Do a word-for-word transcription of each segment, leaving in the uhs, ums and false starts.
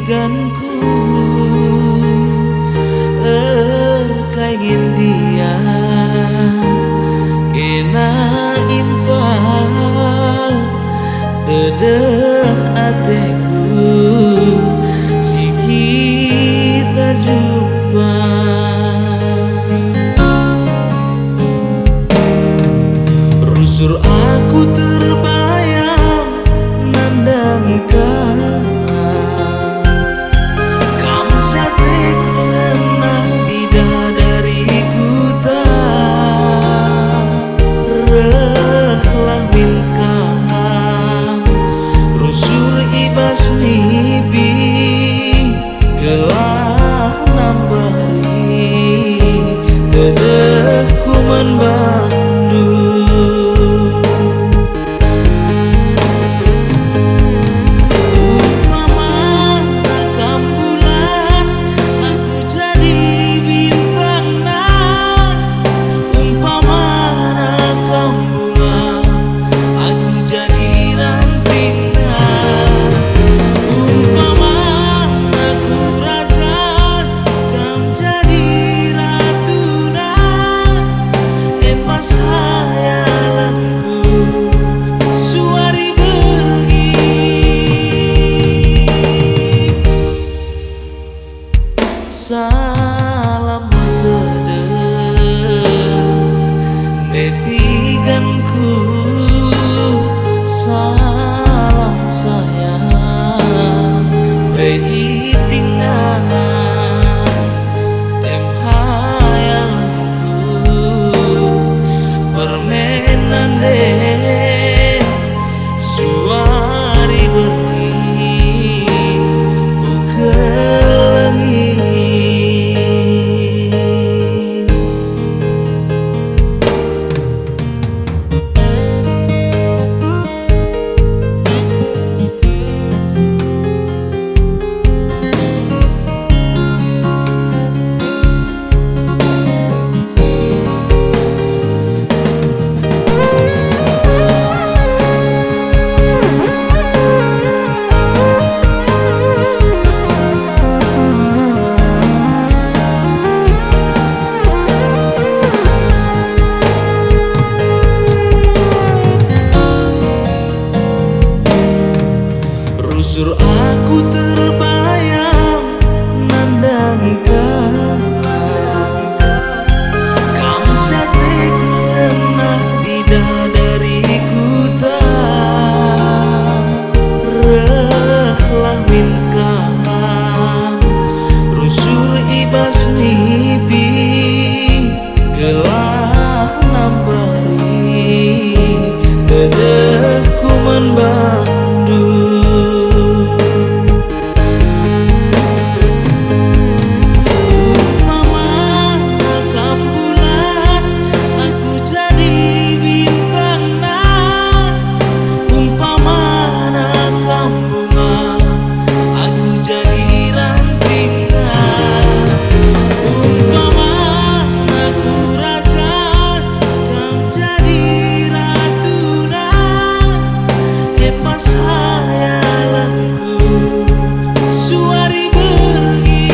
Ganku erkai ngendia kena impal, dedeh ateku si kita jumpa. Rusur aku terbayang nandangi kam. Kam si ateku ngena bidadari kuta. Rehlah min kam rusur i bas nipi. Gelah nambari dedehku man bandu. Umpamana kam bulan, aku jadi bintangna. Umpamana kam bunga, aku jadi rantingna. Umpamana aku raja, kam jadi ratuna. Empas hayalanku suari berngi. Salam tedeh, netiganku, salam sayang, bere itingna, em hayalanku, permen nande. Suari berngi kukelengi. Rusur aku terbayang nandangi kam. Kam si ateku ngena bidadari kuta. Rehlah min kam rusur i bas nipi. Gelah nambari dedehku man bandu. Umpamana kam bulan, aku jadi bintangna. Umpamana kam bunga, aku jadi rantingna. Umpamana aku raja, kam jadi ratuna. Empas hayalanku suari berngi.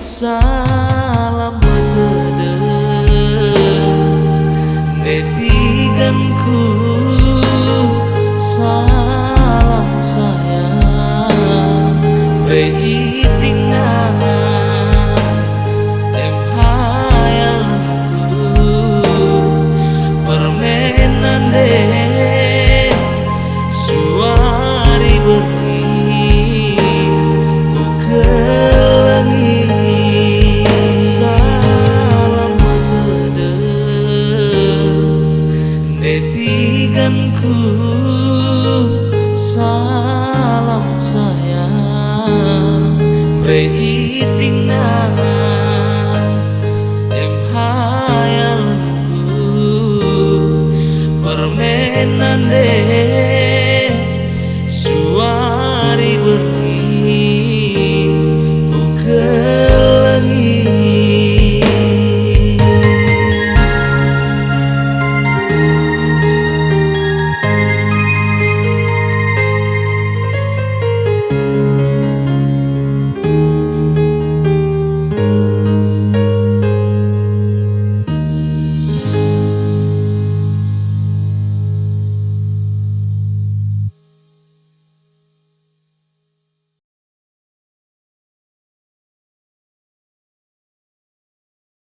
Salam tedeh, netiganku, salam sayang, bere itingna, em hayalanku, permen nande. Suari berngi kukelengi. Salam tedeh, netiganku, salam sayang, bere itingna, em hayalanku, permen nande.